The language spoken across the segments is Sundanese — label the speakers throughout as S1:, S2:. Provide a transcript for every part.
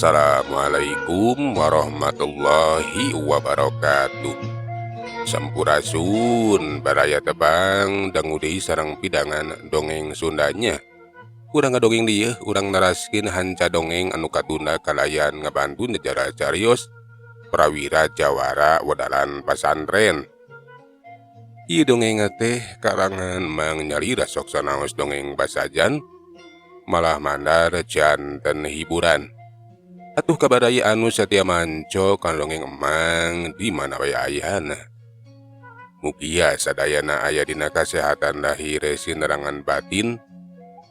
S1: Assalamualaikum warahmatullahi wabarakatuh. Sampurasun baraya tebang dangu deui sareng pidangan dongeng Sundanya. Urang ngadongeng dieu urang naraskeun hanca dongeng anu katunda kalayan ngabantu nejara carios prawira jawara wedalan pasantren. Ieu dongeng teh karangan Mang Nyalira sok sanaos dongeng basajan malah mandar janten hiburan. Atuh kabaraya anu satia manco kana dongeng emang di mana wae ayana. Mugia sadayana aya dina kasehatan lahir sinerangan batin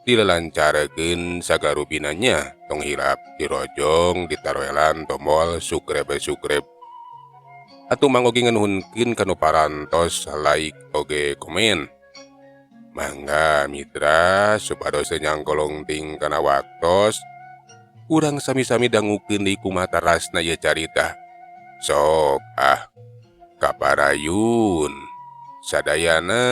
S1: dilelancarkeun sagarupinanya tong hilap dirojong ditaroelan tombol subscribe. Atuh mang oge nganuhunkeun kanu parantos like oge komen. Mangga mitra supados teu nyangkolong ting kana waktos. Urang sami-sami dangukeun deui kumaha tarasna ieu carita. Sok ah kaparayun sadayana.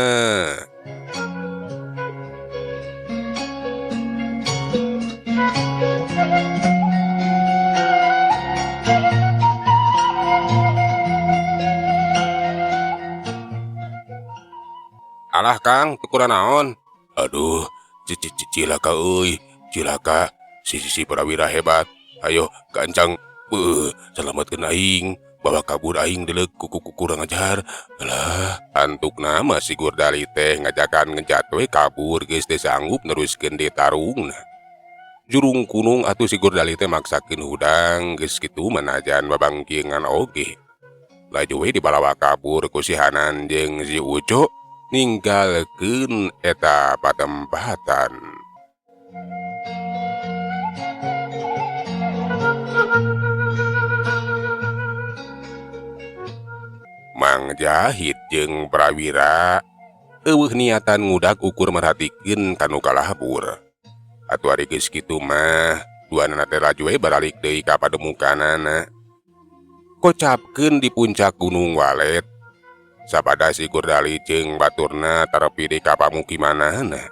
S1: Alah Kang, teu kurang naon? Aduh, cilaka euy, cilaka. Si prawira hebat. Ayo gancang selamatkeun aing, bawa kabur aing deuleu ku kurang ajar. Alah, antukna mah si Gurdali teh ngajakan ngejat we kabur geus teu sanggup neruskeun deui tarungna. Jurung kunung atuh si Gurdali teh maksakeun hudang geus kitu manajan babangkingan oge. Laju we dibalawa kabur ku si Hanan jeung si Uco ninggalkeun eta patempatan. Mang Jahit jeung Prawira eueuh niatan ngudag ukur merhatikeun kanu kalabur. Atuh ari geus kitu mah duanana teh laju we baralik deui ka pademukanana. Kocapkeun di puncak Gunung Walet. Sapada si Gurdali jeung baturna tarepi deui ka pamukimanana.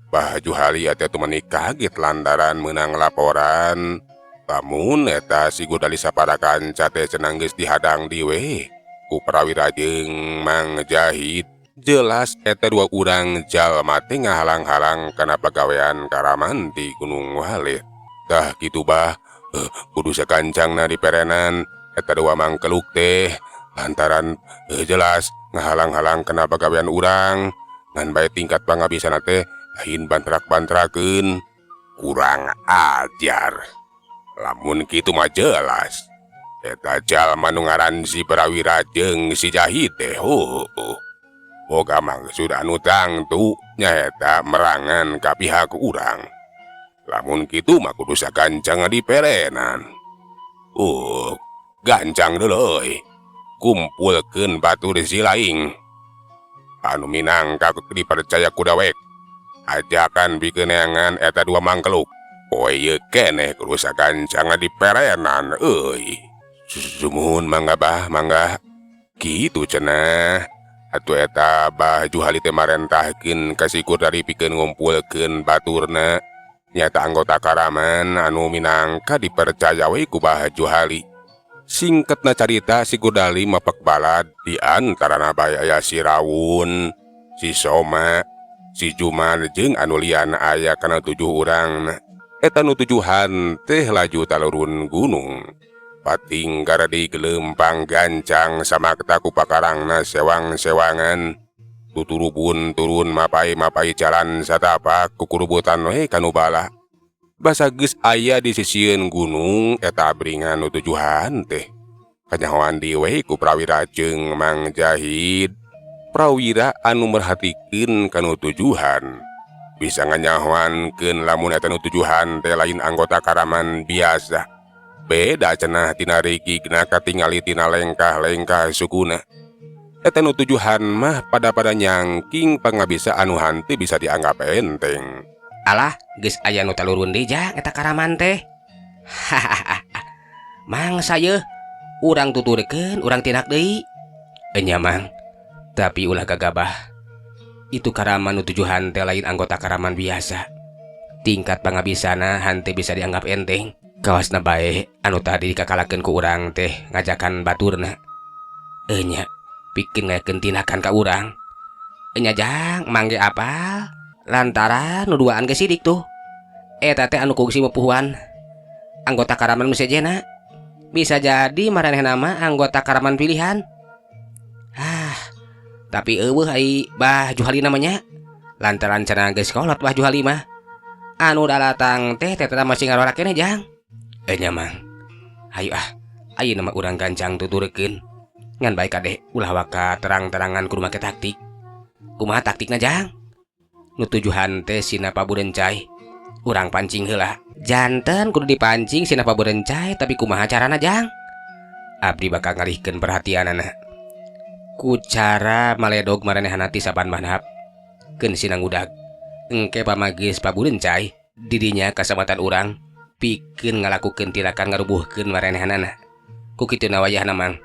S1: Bah Juhali atuh meuni kaget lantaran meunang laporan. Lamun eta si Gurdali sapara kanca teh cenah geus dihadang di we ku Prawira jeung Mang Jahit. Jelas eta dua urang jalma teh ngahalang-halang kana pagawean karaman di Gunung Walet. Tah kitu bah, kudu sakancangna diperenan eta dua mangkeluk teh lantaran jelas ngahalang-halang kana pagawean urang. Ngan bae tingkat pangabisana teh lain bantrak-bantrakeun. Kurang ajar. Lamun kitu mah jelas eta jalma nu ngaran si Prawira jeung si Jahit teh heueuh. Boga maksud anu tangtu nyaeta merangan ka pihak urang. Lamun kitu mah kudu sagancang diperenan. Gancang deuleu euy. Kumpulkeun batur si laing. Anu minangka dipercaya ku dawek. Ajakan pikeun neangan eta dua mangkeluk. Poe ieu keneh kudu sagancang diperenan euy. Sumuhun mangga bah mangga. Kitu cenah. Atuh eta Bah Juhali teh marentahkeun ka si Gurdali pikeun ngumpulkeun baturna. Nyata anggota karaman anu minangka dipercaya we ku Bah Juhali. Singkatna carita si Gurdali mapek balad di antarana bae aya si Rawun, si Soma, si Juman jeung anu lian aya kana 7 urang. Eta nu tujuhan teh laju talurun gunung. Pating garadi gelempang gancang samakta ku pakarangna sewang-sewangan. Tuturubun turun mapai-mapai jalan satapak kukurubutan we kanu bala. Basa geus aya di sisieun gunung eta abringan nu tujuhan teh. Kanyahoan di we ku Prawira jeung Mang Jahit. Prawira anu merhatikeun kanu tujuhan. Bisa nganyahoankeun lamun eta nu tujuhan teh lain anggota karaman biasa. Beda cenah tina rigigna katingali tina lengkah-lengkah sukuna. Eta nu tujuhan mah pada-pada nyangking pangabisa anu hanteu bisa dianggap enteng.
S2: Alah, geus aya nu talurun deui jang eta karaman teh. Hahaha. Mangsa yeuh, urang tuturkeun urang tindak deui. Enya mang, tapi ulah gagabah. Itu karaman nu tujuhan teh lain anggota karaman biasa. Tingkat pangabisana hanteu bisa dianggap enteng. Kawasna bae anu tadi dikakalakeun ku urang teh ngajakan baturna. Enya pikeun ngayakeun tindakan ka urang. Enya jang mangge apal lantaran nu duaan ge sidik tuh. Eta teh anu kungsi mepuhuan anggota Karaman nu sejena. Bisa jadi maranehna mah anggota Karaman pilihan. Ah, tapi eueuh ai Bah Juhali namanya. Lantaran cenah geus kolot Bah Juhali mah. Anu daratang teh teh masih ngarora keneh jang. Enya mang. Hayu ah, ayeuna mah urang gancang tuturkeun. Ngan bae kade ulah waka terang-terangan kudu make taktik. Kumaha taktikna jang? Nu tujuhan teh sina paburencai. Urang pancing heula. Janten kudu dipancing sina paburencai tapi kumaha carana jang? Abdi bakal ngalihkeun perhatianana. Ku cara maledog maranehana ti saban manhab. Keun sina ngudag. Engke pamagis paburencai didinya kasamatan urang pikeun ngalakukeun tindakan ngarubuhkeun maranehana. Ku kituna wayahna mang.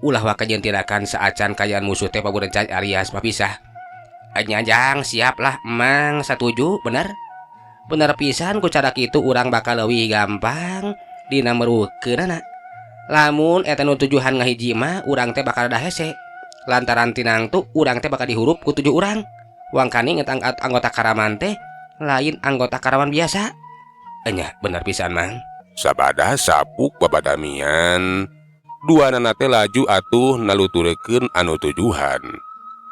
S2: Ulah waka jeung tindakan saacan kayaan musuh teh paburencai alias papisah. Enya jang siap lah emang satuju bener. Bener pisan ku cara kitu urang bakal leuwih gampang dina meruhkeunana. Lamun eta nu tujuhan ngahiji mah urang teh bakal rada hese. Lantaran tinangtu urang teh bakal dihurup ku tujuh urang. Wangkani ngetang anggota Karaman teh lain anggota Karaman biasa. Enya bener pisan mang.
S1: Sabada sapuk babadamian duanana teh laju atuh naluturekeun anu tujuhan.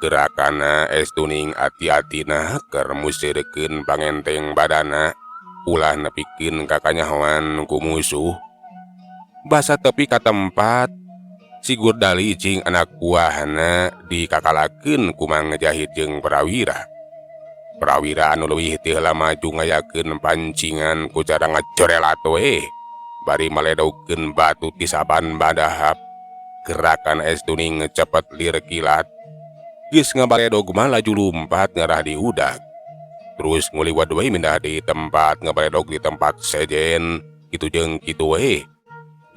S1: Gerakana estuning ati-atina keur museurekeun pangenteng badana ulah nepikeun ka kanyahoan ku musuh. Basa tepi ka tempat si Gurdali jeung anak buahna dikakalakeun ku Mang Jahit jeung Prawira. Prawira anu leuwih teu heula maju ngayakeun pancingan ku cara ngacorelat we bari maledogkeun batu ti saban badahap. Gerakan estuning cepet lir kilat. Geus ngabaledog mah laju lumpat ngarah di udag. Terus nguliwat we mindah di tempat ngabaledog di tempat sejen kitu jeung kitu we.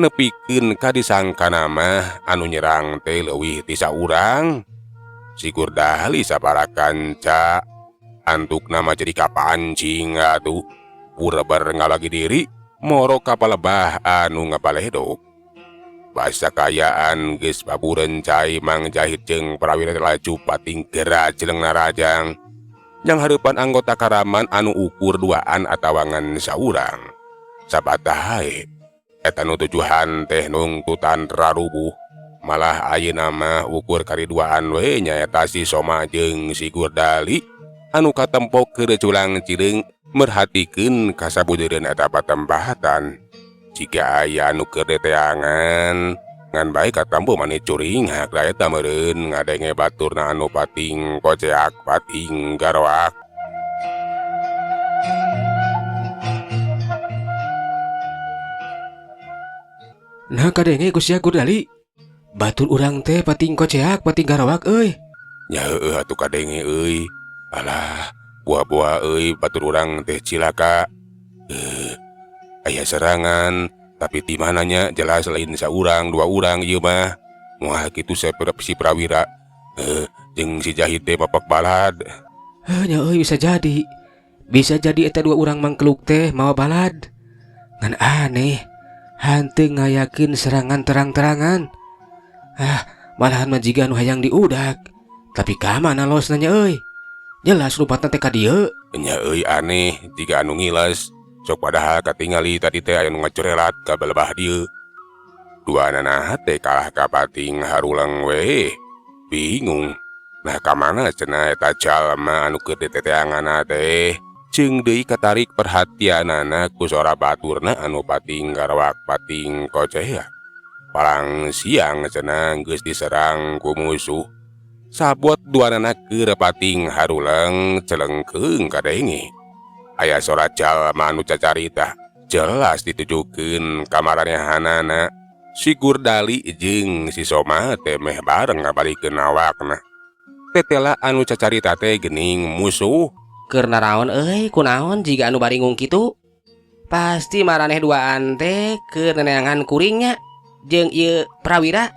S1: Nepikeun ka disangkana mah anu nyerang teh leuwih ti saurang. Si Gurdali sapara kanca antukna mah jadi kapancing atuh. Bureber ngalagi diri moro ka palebah anu ngabaledog. Basa kayaan geus paburencai Mang Jahit jeung Prawira laju pating gera jeleng narajang. Yang hareupan anggota Karaman anu ukur duaan atawa ngan saurang. Sabata hae eta nu tujuhan teh nungtutan rarubuh. Malah ayeuna mah ukur kari duaan we nyaeta si Soma jeung si Gurdali anu katempo keur culang cileung merhatikeun kasabujureun eta patempatan. Jika aya anu keur diteangan ngan bae katampo maneh curing hak da eta meureun ngadenge baturna anu pating koceak pating garoak.
S2: Nah kadenge ku sia Gurdali. Batur urang teh pating koceak pating garoak euy.
S1: Nya heueuh atuh kadenge euy. Alah, buah-buah euy batur urang teh cilaka. Aya serangan, tapi di mananya jelas lain saurang dua urang ieu mah. Moal kitu si Prawira. Jeung si Jahit teh papak balad.
S2: Heuh nya euy bisa jadi. Bisa jadi eta dua urang mangkeluk teh mawa balad. Ngan aneh, hanteu ngayakeun serangan terang-terangan. Ah, malahan mah jiga anu hayang diudag. Tapi ka mana losna nya euy? Jelas lupatna teh ka dieu.
S1: Nya euy aneh jiga anu ngiles. Sok padahal katingali tadi teh aya nu ngacorelat ka balebah dieu. Duanana teh kalah ka pating harulang we. Bingung. Nah ka mana cenah eta jalma anu keur diteteanganna teh? Jeung deui katarik perhatianana ku sora baturna anu pating garawak pating koceak. Palang siang cenah geus diserang ku musuh. Sabot duanana keur pating harulang celengkeung kadenge. Aya sora jalma anu cacarita jelas ditujukeun ka maranehanana. Si Gurdali jeung si Soma teh meh bareng ngabalikeun awakna. Tetela anu cacarita teh geuning musuh.
S2: Keur naraon euy kunaon jiga anu baringung kitu? Pasti maraneh duaan teh keur neneangan kuringnya jeung ieu Prawira.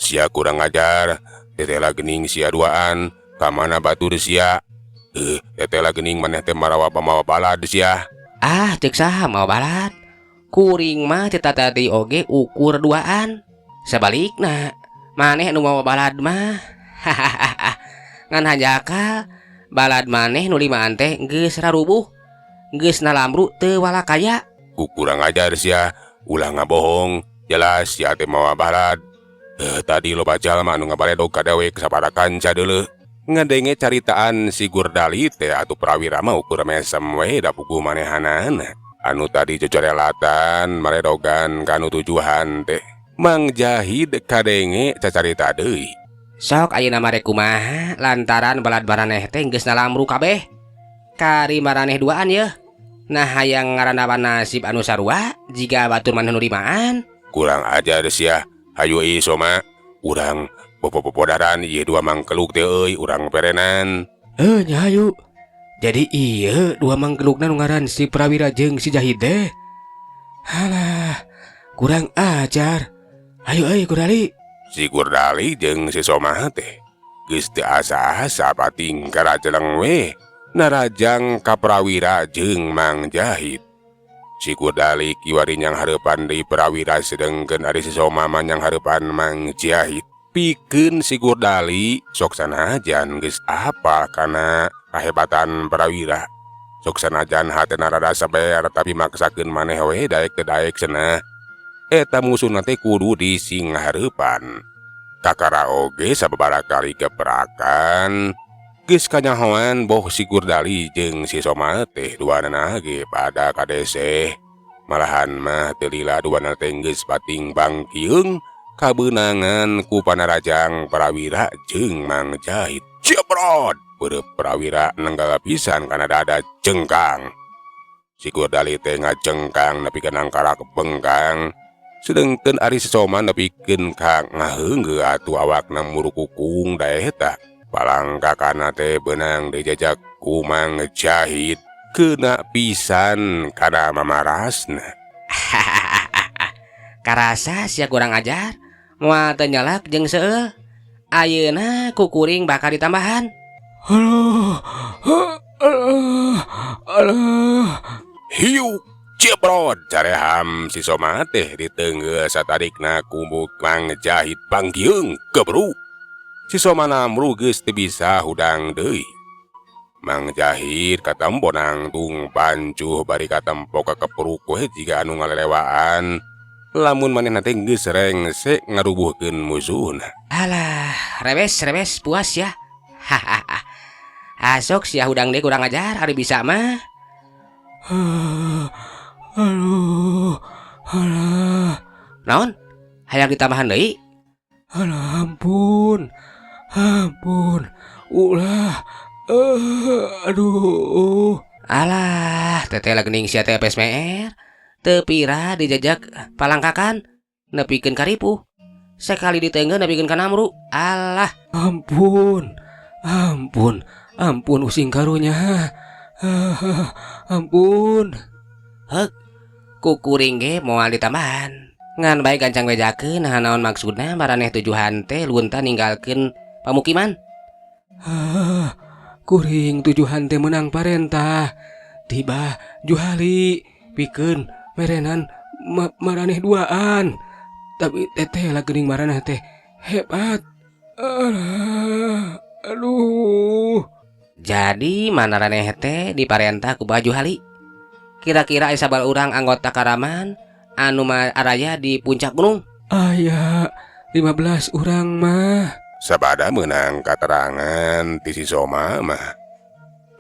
S1: Sia kurang ajar. Tetela geuning sia duaan ka mana batur sia? Tetela geuning maneh teh marawa pamawa balad sia.
S2: Ah, ceuk saha mawa balad? Kuring mah ti tatadi oge ukur duaan. Sabalikna, maneh nu mawa balad mah. Hahaha. Ngan hanjakal balad maneh nu limaan teh geus rarubuh. Geus nalambru teu walakaya.
S1: Ku kurang ajar sia, ulah ngabohong. Jelas sia teh mawa balad. Tadi loba jalma anu ngabaledog ka dewek sabada kanca deuleuh. Ngadenge caritaan si Gurdali teh atuh Prawira mah ukur mesem we da puguh manehanana. Anu tadi cocorelatan maledogan kanu tujuhan teh. Mang Jahid kadenge cacarita deui.
S2: Sok ayeuna mah rek kumaha lantaran balad maraneh teh geus nalamru kabeh. Kari maraneh duaan yeuh. Nah hayang ngarandapan nasib anu sarua jiga batur maneh nu limaan.
S1: Kurang ajar sia. Hayu ieu Soma. Urang popo-popodaran ieu dua mangkeluk teh euy urang perenan.
S3: Heuh nya hayu. Jadi ieu dua mangkelukna nu ngaran si Prawira jeung si Jahid teh. Halah, kurang ajar. Hayu euy Gurdali.
S1: Si Gurdali jeung si Soma teh geus teu asa-asa pating karajeleng we narajang ka Prawira jeung Mang Jahid. Si Gurdali kiwari nyang hareupan deui Prawira sedengkeun ari si Soma mah nyang hareupan Mang Jahid. Pikeun si Gurdali sok sanajan geus apal kana kahebatan Prawira. Sok sanajan hatena rada saber tapi maksakeun maneh we daek teu daek cenah. Eta musuhna teh kudu disinghareupan. Kakara oge sababaraha kali gebrakan geus kanyahoan boh si Gurdali jeung si Soma teh duanana ge pada kadeseh. Malahan mah teu lila duanana teh geus pating bangkieung kabeunangan ku panarajang Prawira jeung Mang Jahid. Jebrot! Beureum Prawira nenggal pisan kana dada jengkang. Si Gurdali teh ngajengkang nepi ka nangkarak bengkang. Sedengkeun ari si Soma nepikeun ka ngaheunggeut atuh awakna murukukung dae eta. Palangkakana teh beunang dijajak ku Mang Jahid. Keuna pisan kana mamarasna.
S2: Karasa sia kurang ajar. Moal teu nyelak jeung seueul. Ayeuna ku kuring bakal ditambahan.
S3: Aduh, aduh, aduh.
S1: Hiuk jebrot careham si Soma teh diteunggeuh satarikna ku Mang Jahid bangkieung gebru. Si Soma namru geus teu bisa hudang deui. Mang Jahid katempo nangtung pancuh bari katempo kakepruk we jiga anu ngalelewaan. Lamun manehna teh geus rengse ngarubuhkeun musuhna.
S2: Alah, rebes rebes puas ya. Hahaha. Asok sia hudang deui kurang ajar ari bisa mah.
S3: Aduh, alah.
S2: Naon? Hayang ditambahan deui?
S3: Alah, ampun. Ampun. Ulah. Aduh.
S2: Alah, teteh geuning sia teh PSMR. Teu pira dijajak palangkakan nepikeun ka ripuh. Sekali diteungeun nepikeun ka namru. Alah,
S3: Ampun. Ampun. Ampun using karunya. Ampun.
S2: Heuk. Ku kuring ge moal ditambahan. Ngan bae gancang bejakeun nah naon maksudna maraneh tujuhan teh lunta ninggalkeun pamukiman.
S3: Kuring tujuhan teh menang parentah. Tiba Juhali pikeun merenan maraneh duaan. Tapi teteh lah geuning maraneh teh hebat. Alah, aduh.
S2: Jadi maraneh teh diparentah ku Bah Juhali. Kira-kira aya sabaraha urang anggota Karaman anu araya di puncak gunung?
S3: Aya 15 urang mah.
S1: Sabada meunang katerangan ti si Soma mah.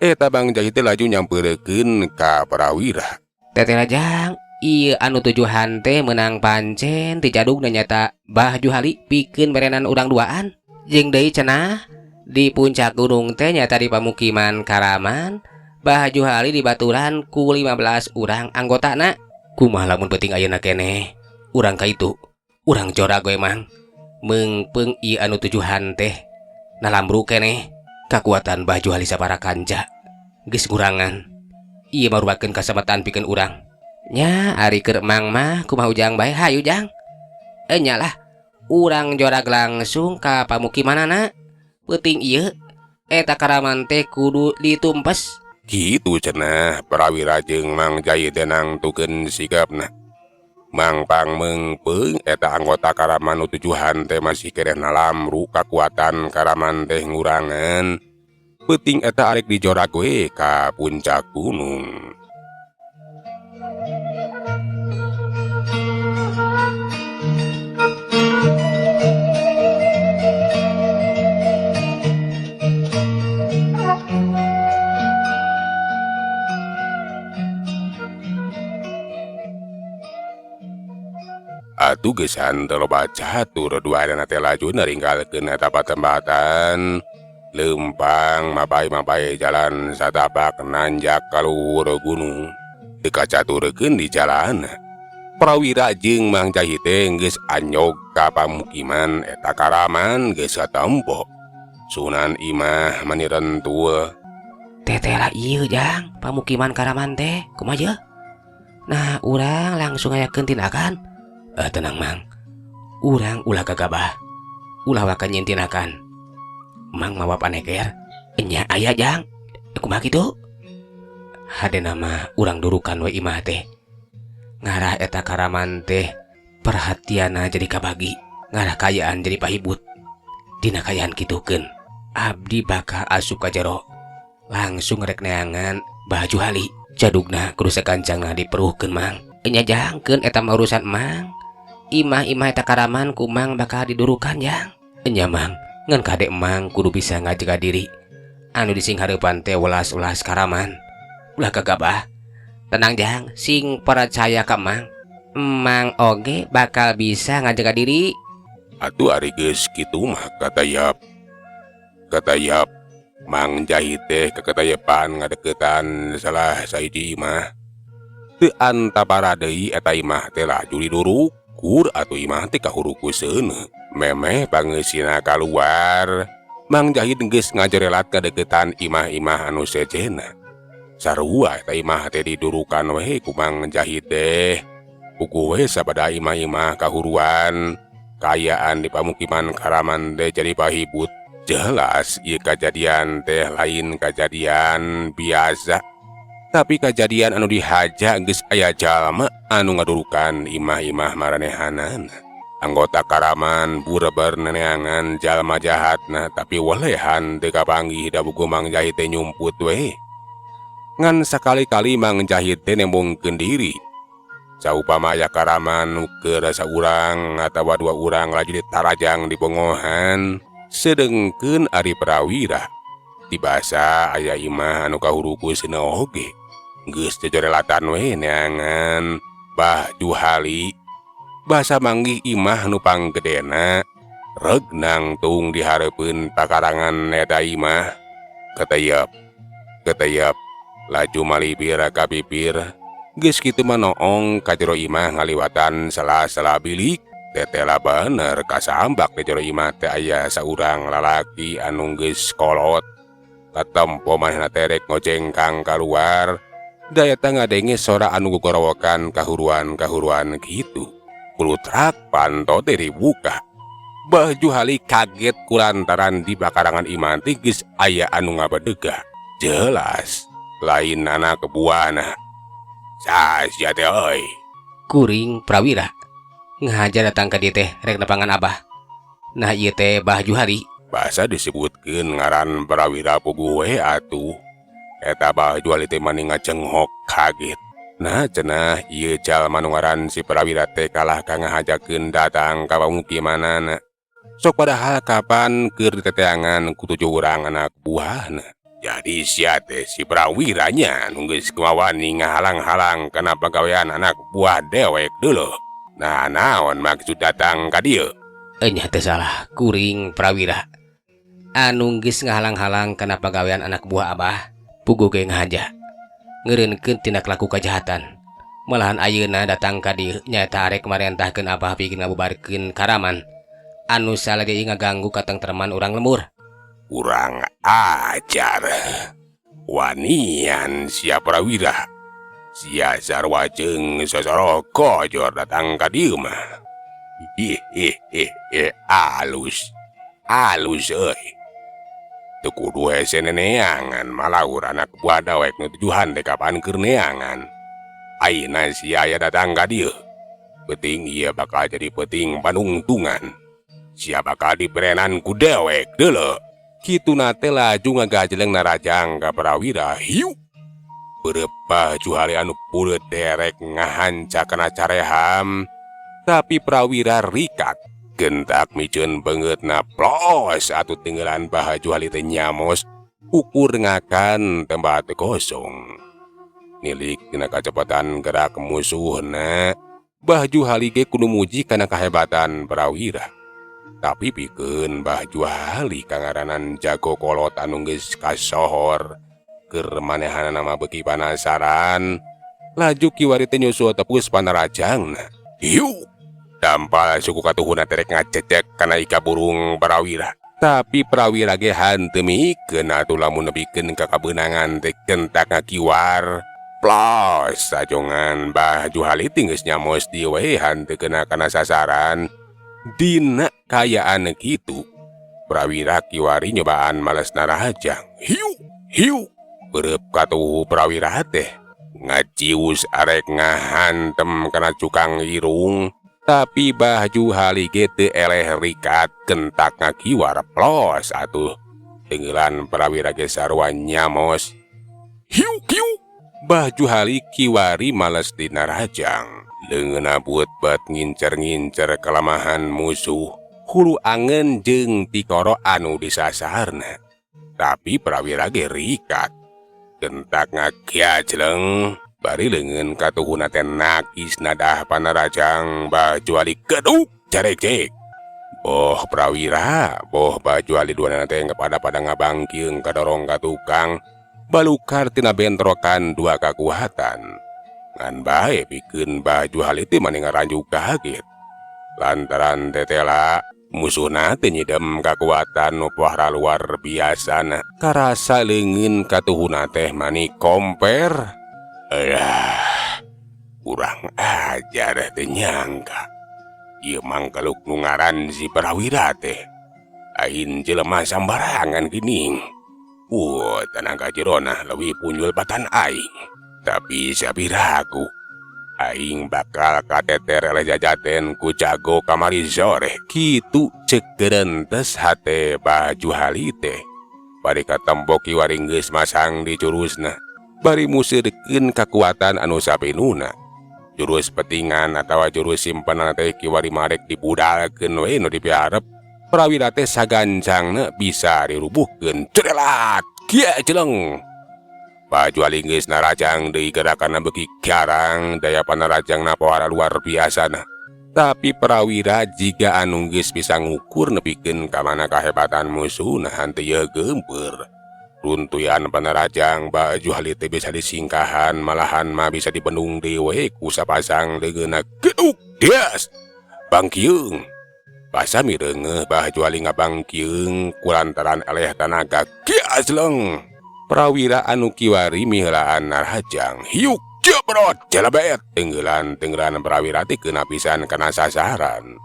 S1: Eta Bang Jahid teh laju nyampeurekeun ka Prawira.
S2: Teteh Rajang, ieu anu tujuhan teh meunang pancen ti jadugna nyata Bah Juhali pikeun merenan urang duaan. Jeung deui cenah di puncak gunung teh nyata di pamukiman Karaman, Bah Juhali dibaturan ku 15 urang anggotana. Kumaha lamun penting ayeuna keneh? Urang ka itu, urang jorag we Mang. Meungpeung ieu anu tujuhan teh nalambru keneh. Kakuatan Bah Juhali sabara kanca geus ngurangan. Ieu marupakeun kasampatan pikeun urang. Nya ari keur Mang mah kumaha Ujang bae hayu Jang. Enya lah, urang jorag langsung ka pamukimanana. Peuting ieu eta Karaman teh kudu ditumpes.
S1: Kitu cenah Prawira jeung Mang Jahid teh nangtukeun sikapna. Mangpang meungpeung eta anggota Karaman nu tujuhan teh masih keneh nalamru kakuatan Karaman teh ngurangan. Peuting eta arek dijorak we ka puncak gunung. Atuh geusan teu loba catur duanana teh laju naringgalkeun eta patempatan. Leumpang mabay-mabay jalan satapak nanjak ka luhur gunung. Teu kacaturkeun di jalan. Prawira jeung Mang Jahid teh geus anyog ka pamukiman eta Karaman geus katempo. Sunan imah mani rentul.
S2: Teteh lah ieu jang pamukiman Karaman teh kumaha ye? Nah urang langsung ngayakeun tindakan. Tenang Mang, urang ulah gagabah, ulah waka nyieun tindakan. Mang mawa paneger, nya aya jang, kumaha kitu? Hadena mah urang durukan we imah teh. Ngarah eta Karaman teh perhatianna jadi kabagi, ngarah kayaan jadi pahibut. Dina kayaan kitukeun, abdi bakal asup ka jero. Langsung rek neangan baju hali, jadugna kudu sakancangna diperuhkeun Mang. Nya jangkeun eta mah urusan Mang. Imah-imah eta Karaman ku Mang bakal didurukan jang. Nya Mang, ngan kade Mang kudu bisa ngajaga diri. Anu disinghareupan teh welas-welas Karaman. Ulah gagabah. Tenang jang, sing percaya ka Mang. Mang oge bakal bisa ngajaga diri.
S1: Atuh ari geus kitu mah katayap. Katayap Mang Jahid teh kakatayepan ngadeukeutan salah sahiji imah. Teu antapara deui eta imah teh laju diduruk. Kur atuh imah teh kahuru ku seuneu. Memeh pangeusina kaluar, Mang Jahid geus ngajerelat kadeukeutan imah-imah anu sejenna. Sarua eta imah teh didurukan we ku Mang Jahid teh. Puguh we sabada imah-imah kahuruan, kaayaan di pamukiman Karaman teh jadi pahibut. Jelas ieu kajadian teh lain kajadian biasa. Tapi kajadian anu dihaja geus aya jalma anu ngadurukan imah-imah maranehanan. Anggota Karaman bureber neneangan jalma jahatna tapi welehan teu kapanggih da buku Mang Jahid teh nyumput we. Ngan sakali-kali Mang Jahid teh nembongkeun diri. Saupama aya Karaman nu keur saurang atawa dua urang laju ditarajang di bongohan, sedengkeun ari Prawira. Dibasa aya imah anu kahuru ku seuneu oge. Geus jejorelatan we neangan Bah Juhali. Basa manggih imah nu panggedena reg nangtung dihareupeun pakarangan eta imah. Keteyep, keteyep, laju malibir ka bibir. Geus kitu mah noong ka jero imah ngaliwatan sela-sela bilik. Tetela bener kasambak di jero imah teh aya saurang lalaki anu geus kolot. Katempo manehna teh rek ngojengkang kaluar. Da eta ngadenge sora anu gogorowokan kahuruan-kahuruan kitu. Kulutrak panto teh dibuka. Bah Juhali kaget kulantaran di bakarangan imah teh geus aya anu ngabedega. Jelas lain anak buahna. Sasia teh euy.
S2: Kuring Prawira ngahaja datang ka dieu teh rek nepangan abah. Nah ieu teh Bah Juhali.
S1: Basa disebutkeun ngaran Prawira puguh we atuh. Eta Bah Juhali teh mani ngacenghok kaget. Nah cenah ieu jalma nu ngaran si Prawira teh kalah ka ngahajakeun datang ka pamukimanana. Sok padahal kapan keur diteteangan ku tujuh urang anak buahna. Jadi sia teh si Prawiranya nu geus kumawani ngahalang-halang kana pagawean anak buah dewek dulu. Nah naon maksud datang ka dieu?
S2: Enya teh salah kuring Prawira. Anu geus ngahalang-halang kana pagawean anak buah abah, puguh ge ngahaja. Ngeureunkeun tindak laku kajahatan. Malahan ayeuna datang ka dieu nyaeta arek marentahkeun abah pikeun ngabubarkeun Karaman. Anu salah deui ngaganggu katengtreman urang lembur.
S1: Kurang ajar. Wanian sia Prawira. Sia sarua jeung sosoro kojor datang ka dieu mah. Ih ih ih ih alus. Alus euy. Teu kudu hese neneangan malaur anak buah dawek nu tujuhan teh kapan keur neangan. Ayeuna sia aya datang ka dieu. Peuting ieu bakal jadi peuting panungtungan. Sia bakal diberenan ku dewek deuleu. Kituna teh laju ngagajeleng narajang ka Prawira. Hiu! Beureub Bah Juhali anu puleut derek ngahanca kana careham. Tapi Prawira rikat. Gentak miceun beungeutna plos atuh tinggalan Bah Juhali teh nyamos ukur ngakan tempat kosong. Nilik dina kacepatan gerak musuhna, Bah Juhali ge kudu muji kana kahebatan Prawira. Tapi pikeun Bah Juhali kangaranan jago kolot anu geus kasohor, keur manehanana mah beuki panasaran, laju kiwari teh nyusul tepus panarajangna. Hiu! Dampal suku katuhuna teh rek ngacecek kana ika burung Prawira. Tapi Prawira ge hanteu mikeun atuh lamun nepikeun ka kabeunangan teh kentak ngakiwar. Plos sajongan Bah Juhali teh geus nyamos di we hanteu kena kana sasaran. Dina kayaan kitu, Prawira kiwari nyobaan males narajang. Hiu! Hiu! Beureub katuhu Prawira teh ngacius arek ngahantem kana cukang irung. Tapi Bah Juhali ge teu eleh rikat kentak ngakiwar plos atuh. Tenggelan Prawira ge sarua nyamos. Hiu kiu! Bah Juhali kiwari males dinarajang. Leungeunna buet-buet ngincer-ngincer kelemahan musuh. Hulu angen jeung tikoro anu disasarna. Tapi Prawira ge rikat. Gentak ngagiajleng. Bari leungeun katuhuna teh nakis nadah panarajang Bah Juhali geduk jaregjek. Boh Prawira, boh Bah Juhali duanana teh pada-pada ngabangkeung kadorong ka tukang. Balukar tina bentrokan dua kakuatan. Ngan bae pikeun Bah Juhali teh mani ngaranjuk kaget. Lantaran tetela musuhna teh nyidem kakuatan nu pohara luar biasana. Karasa leungeun katuhuna teh mani komper. Alah, kurang ajar teh nyangka. Ieu mangkaluk nu ngaran si Prawira teh. Lain jelema sambarangan geuning. Tenaga jerona leuwih punjul batan aing. Tapi sapiraku, aing bakal kateter eleh jajaten ku jago kamari sore. Kitu cek gerentes hate Bah Juhali teh. Bari katembok kiwari geus masang di jurusna. Bari museudekeun kakuatan anu sapinuna. Jurus petingan atawa jurus simpenan teh kiwari marek dibudalkeun we nu dipiharep. Prawira teh sagancangna bisa dirubuhkeun. Cerelat! Kia jeleng! Bah Juhali geus narajang deui gerakanna beuki garang, daya panarajangna pohara luar biasana. Tapi Prawira jiga anu geus bisa ngukur nepikeun ka mana kahebatan musuhna henteu yeuh geumpeur. Runtuyan panarajang Bah Juhali teh bisa disingkahan malahan mah bisa dibendung deui we ku sapasang leungeunna geduk dias. Bangkieung. Basa mireungeuh Bah Juhali ngabangkieung kulantaran eleh tanaga kias leng. Prawira anu kiwari miheulaan narajang. Hiuk jebrot jelebet. Tenggelan-tenggelan Prawira teh keuna pisan kana sasaran.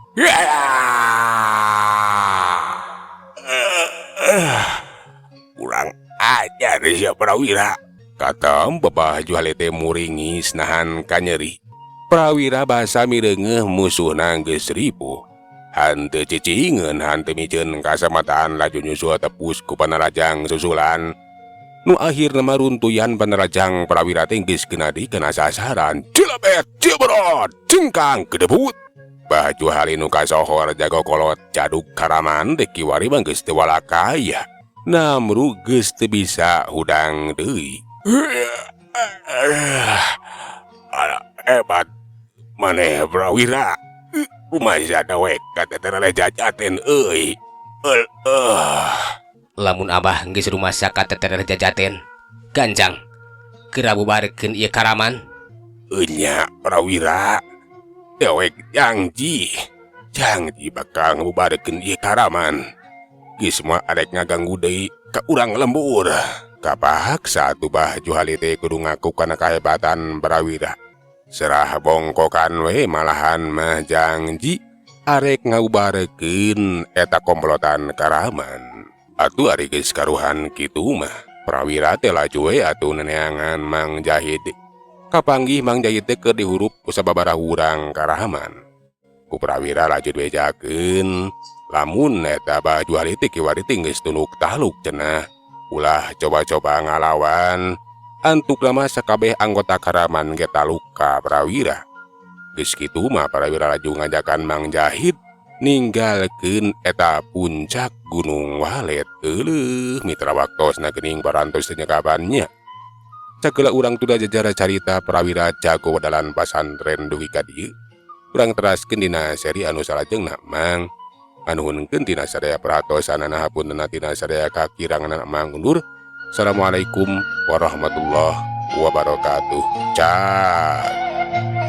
S1: Kurang ajar sia Prawira. Katem Bah Juhali teh muringis nahan kanyeri. Prawira basa mireungeuh musuhna geus ripuh. Hanteu cicingeun hanteu miceun kasamataan laju nyusul tepus ku panarajang susulan. Nu akhirna mah runtuyan panarajang Prawira teh geus kena di kana sasaran. Jelebet jebrot cengkang gedebut. Bah Juhali nu kasohor jago kolot jaduk karaman teh kiwari mah geus teu walakaya. Namru geus teu bisa hudang deui. Alah, hebat maneh Prawira. Kumaha dawek kateter jajaten euy.
S2: Lamun abah geus rumasa kateter jajaten, gancang geura bubarkeun ieu karaman.
S1: Enya Prawira, dewek janji, janji bakal ngabubarkeun ieu karaman. Geus moal arek ngaganggu deui ka urang lembur. Kapaksa atuh Bah Juhali teh kudu ngaku kana kahebatan Prawira. Serah bongkokan we malahan mah janji arek ngabubarkeun eta komplotan karaman. Atuh ari geus karuhan kitu mah Prawira teh laju we atuh neneangan Mang Jahid. Kapanggih Mang Jahid teh keur dihurup ku sababaraha urang karaman. Ku Prawira laju dibejakeun, lamun eta baju hariti kiwari teh geus tunuk taluk cenah. Ulah coba-coba ngalawan, antukna mah sakabeh anggota karaman ge taluk ka Prawira. Geus kitu mah Prawira laju ngajakan Mang Jahid ninggalkeun eta puncak Gunung Walet. Euleuh mitra, waktosna geuning parantos teu nyekapan nya. Sakeula urang tunda jajara carita Prawira Jago Wedalan Pasantren dugi ka dieu. Urang teraskeun dina seri anu salajengna, Mang. Nganuhunkeun tina sadaya perhatosanana, hapuntenna tina sadaya kakiranganna, Mang undur. Assalamualaikum warahmatullahi wabarakatuh. Cat.